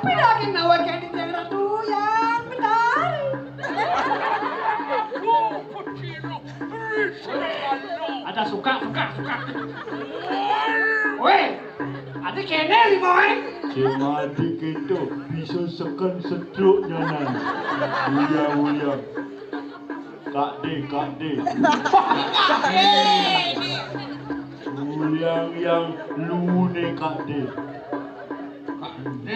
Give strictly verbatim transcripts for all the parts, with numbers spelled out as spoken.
Pidaging nawa keni Jeng Ratu Hyang Betari. Ada suka, suka, suka. Weh, ada kene lima, eh. Cuma dikit tu bisa seken setruk nyanan. Uyang-uyang. Kak D, Kak D. Uyang-uyang lu ne Kak D. Kak D.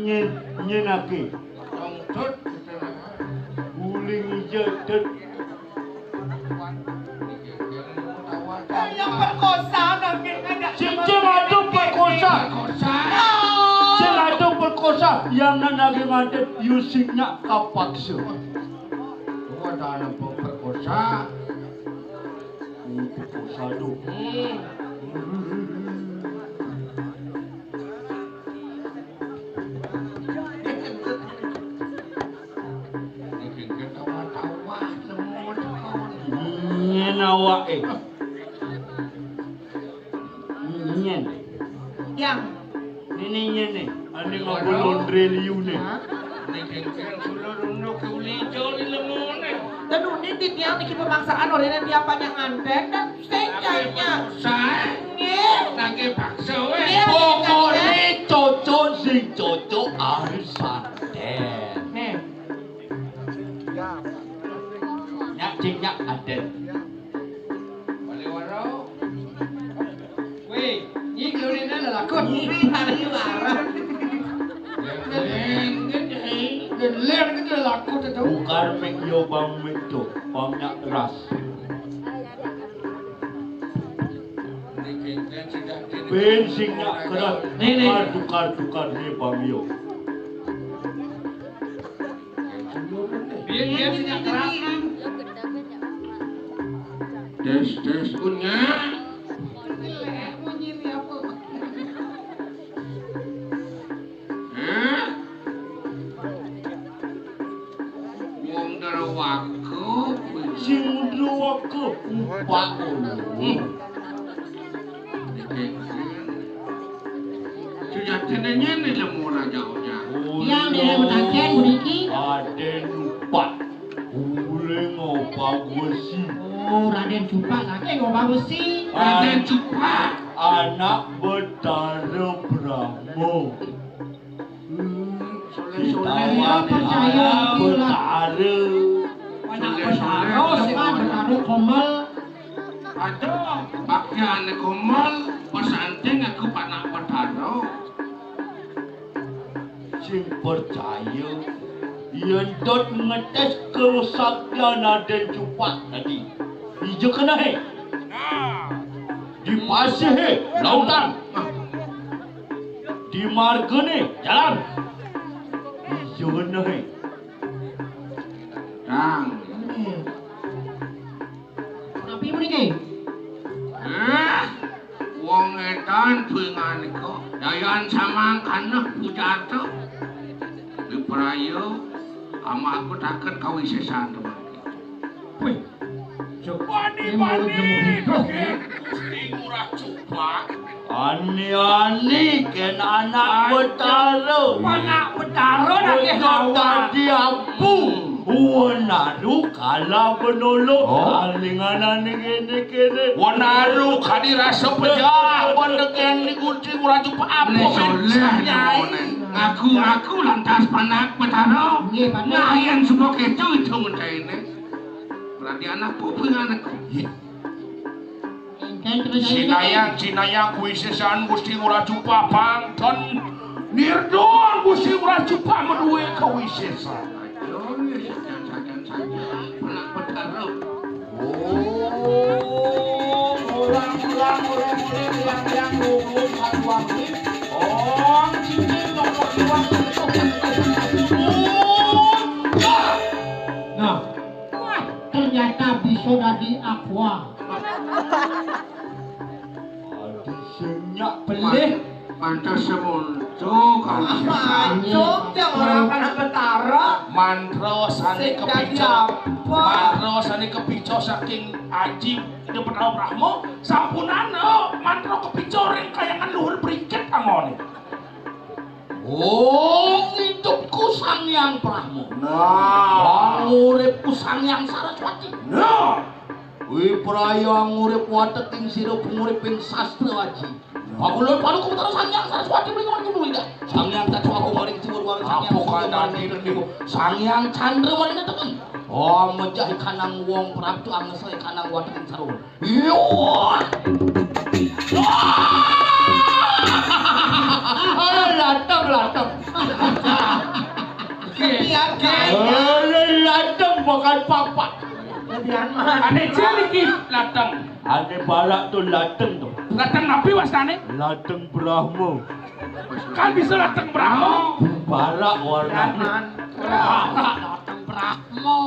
Nyen, nyen ake. Uling ija tet. Yang perkosa nanging ada. Sing, sing adu perkosa. Perkosa. Sing adu perkosa, yang nan lagi ngadep, yu sing nyak kapaksa. Tuh ada anak perkosa. Oh, perkosa tuh. Hmm. Nyen awake. Nyen. Yang. Nini nyen ne. Ane ngobrol Andre liu ne. Hah? Ning kengkeng kula rono ke uli ijo ni lemone. Tenu niti tiang niki pemaksaan orene tiang panjang anten dan sing janya. Sae. Nggih. Nangge paksa weh. Nggih, pokoknya cocok sing cocok harus santen. Nih. Nyak cing nyak aden. Balik waro. Weh, nyi kelorina lelakon. Nyi hari waro. Len, len, len, len, len, len, lelakon tu. Bukan mek yo bang mek tu, bang nyak ras. Pen sing nyak keras. Nih, nih. Tukar, tukar, tukar, nih, Bang Yo. Biar, biar sing nyak keras. Tes, tes, punya. Hah? Wong Drawaka kuwi. Sing Drawaka upak ngono. Hmm. Sujatine nyene lemu ora jauh-jauh. Yang dia menantian puniki. Raden Upak. Uling Opak Wesi. Oh, Raden Supak saking Opak Wesi. Raden Supak. Anak Betara Brahma. Soleh-soleh ya, percaya anak Betara. Anak Betara, sing Betara Komal. Aduh, bagian Komal, pesanting aku anak Betara. Sing percaya, yen dot ngetes kesaktian Raden Supak tadi. Ija kena he. Di pasih he, lautan. Di margane jalan. Iya bener, he. Kang. Napi puniki? Eh, wong edan bingane kok. Dayan samangkana pujato. Diprayo ama aku taket kawisesan to mangke. Wih, Wani-wani, Gusti Ngurah Cupang. Ani-ani ken anak Betara. Anak Betara nagih lawan. Tadi aku. Wenaru kalah benolok. Oh. Alinganan ngene kene. Wenaru kadi rasa pejah, benegan di Gusti Ngurah Cupang. Apa? Ini soleh, Nyai. Ngaku-ngaku lantas panak Betara. Nggih, panak. Nah, yang semua kecu itu ngenteni. Berarti anak kuping anakku. Sinayang, sinayang kuwi sesan Gusti Ngurah Cupang, pangton. Nirdon Gusti Ngurah Cupang meduwe kuwi sesan. Aduh, sajan, sajan, sajan. Anak Betara. Oh, ulang, ulang, ulang, ulang, ulang, ulang, ulang, ulang, ulang, ulang. Oh, cincin nomor dua. Nah, wah, ternyata bisa dadi aqua. Adi sing nyak belih. Pantes semun. Cuk, Cuk, cang orang kana betara. Mantra sane kepica. Mantra sane kepica saking Aji Ida Betara Brahma. Sampunana mantra kepica ring kayangan luhur bringkit angone. Oh, ngidupku Sang Hyang Brahma. Nah. Panguripku Sang Hyang Saraswati. Nah. Wipraya ngurip watek ing sira panguriping sastra Aji. Pangulun panuku Betara Sang Hyang Saraswati mlingkawan gunung indah. Sang Hyang Kaca Agung maring Siwur Waring Sang Hyang Apa Sundar kandhane maring niku? Sang Hyang Candra maring netepan. Oh, menjah ikanang wong praptu angesa ikanang watek ing sarwa. Iya. Alah, lateng, lateng. Pian, Gai. Alah, lateng bukan papak. Pian, Man. Ane cilik iki lateng. Ane barak to lateng to. Lateng napi wastane? Lateng Brahma. Kan bisa lateng Brahma. Barak warnane. Pian, Man. Lateng Brahma.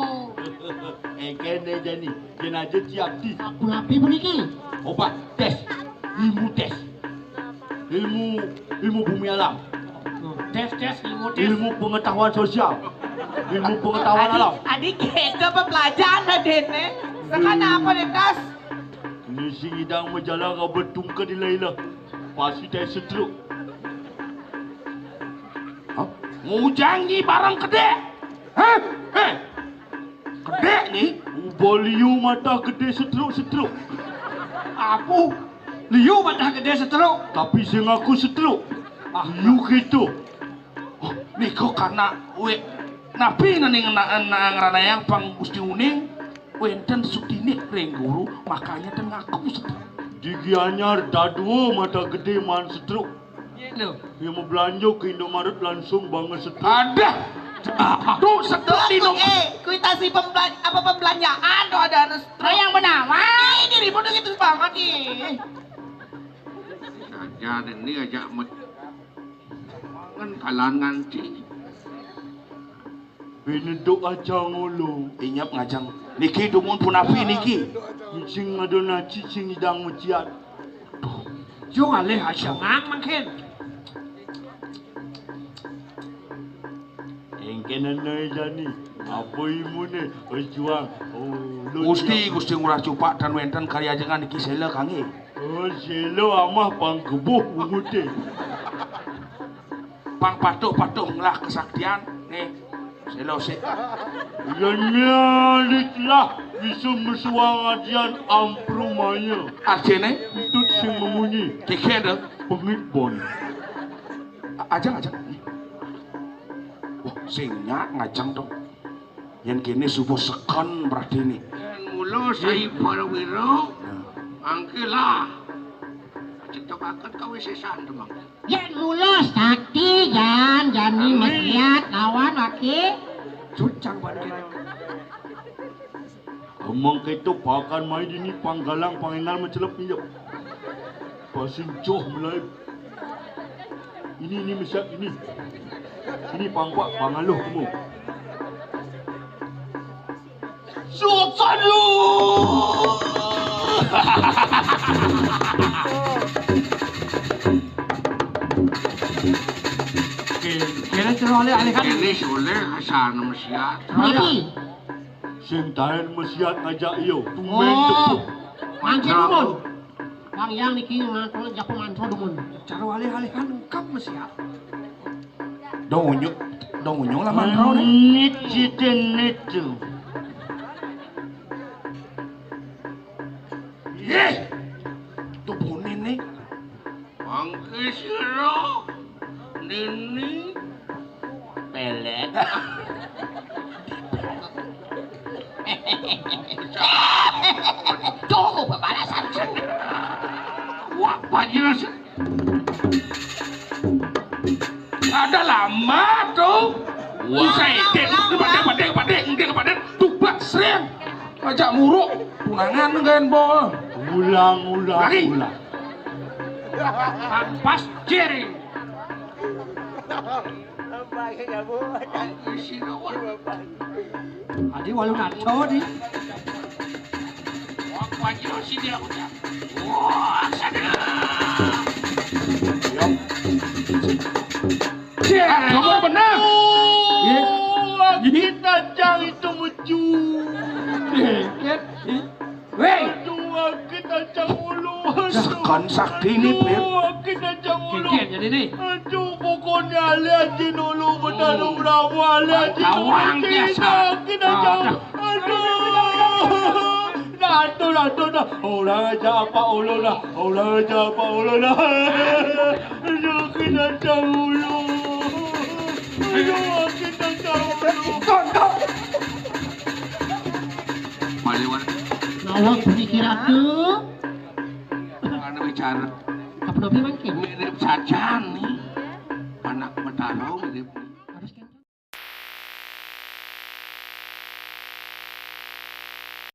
Eh, kene jani. Yen aja ciapdi. Napi puniki? Obat, tes. Ilmu tes. Ilmu, ilmu bumi alam. Tes, tes, ilmu tes. Ilmu pengetahuan sosial. Ilmu pengetahuan alam. Adi, adi, kita pembelajaran dene. Sekarang apa deh, Tas? Ini sing idang majalah ngabet tungked di Laila. Pasti tes setruk. Hah? Ngujangi barang gede. Hah? Eh. Gede nih. Ubah liu mata gede setruk-setruk. Aku liu mata gede setruk. Tapi sing aku setruk. Ah. Liu gitu. Oh, niku karena we napi nani ngena-, ngena-, ngranayang pang Gusti Uning wenten sutine ring guru, makanya ten ngaku setruk. Di Gianyar dadua mata gede man setruk. Lho. Yang mau belanja ke Indomaret langsung banget setruk. Ada. Tuh setruk di Indomaret. Eh, kuitasi pembela-, apa pembelanjaan tuh ada anu setruk. Yang menawa. Ini ribut gitu banget nih. Saja ini aja met-, ngen kalan nganti. Pineduk aja ngolo. Inyap ngajang. Niki dumun punapi niki. Sing ada naci sing idang meciat. Duh. Jung alih aja mang mungkin. Engkene nae jani. Apa imune? Wis juang. Oh, lo Gusti, Gusti Ngurah Cupak dan wenten karya jengan niki sela kangge. Oh, sela amah panggebuh bungude. Pang patuh-patuh ngelah kesaktian. Nih, selo sik. Yen nyaliklah bisa mesuang adian amprumaya. Artine? Entut sing memunyi. Tiga to? Pengit bon. A-, ajeng, ajeng. Wah, sing nyak ngajeng to. Yen kene subuh seken pradene. Yen mula Sai Barawira, mangkilah. Cektokaken kawisesan temang. Yen mula sakti jan jani mesiat lawan waki. Jucang balik. Omong keto pakan mai dini panggalang pangenal mencelep minjep. Pasing joh mulai. Ini, ini mesiat ini. Ini pangpak pangaluh kamu. Sultan lu. Kene cara alih-alih kan. Kene oleh asal mesiat. Sing taen mesiat ngajak iya. Tumben tepuk. Mangke dumun. Wang Yang niki mantul jaku mantul dumun. Cara alih-alih kan engkap mesiat. Dong unyuk, dong unyung lah mantra ne. Nit jiten nit tu. Yeh. Tupune ne. Mangke sira nini pelet. Tuh, bebalasan. Wah, panjang. Ada lama tuh. Wah. Usai dek, dek, dek, dek, dek, dek, dek, dek, tubak sering. Ajak muruk, tunangan kan, Bo. Ulang, ulang, lagi. Ulang. Pas jering. Adi walu naco di. Wah, wah, gila sih dia, udah. Wah, sadar. Yap. Wéh. Aduh, sakit ancang ulu. Aduh. Kan sakti ini, Beb. Aduh, sakit ancang ulu. Kénkén jadi nih. Aduh, pokoknya alih aja dulu, betul, Prabu, alih aja dulu. Tawang biasa. Sakit ancang. Aduh. Nah, tuh, nah, tuh, nah. Orang aja apa ulu, nah. Orang aja apa ulu, nah. Aduh, sakit ancang ulu. Aduh, sakit ancang ulu. Maliwat. Lawan pemikiran tuh. Anu bicara. Apa lebih mungkin? Mirip saja nih. Anak Betaro mirip.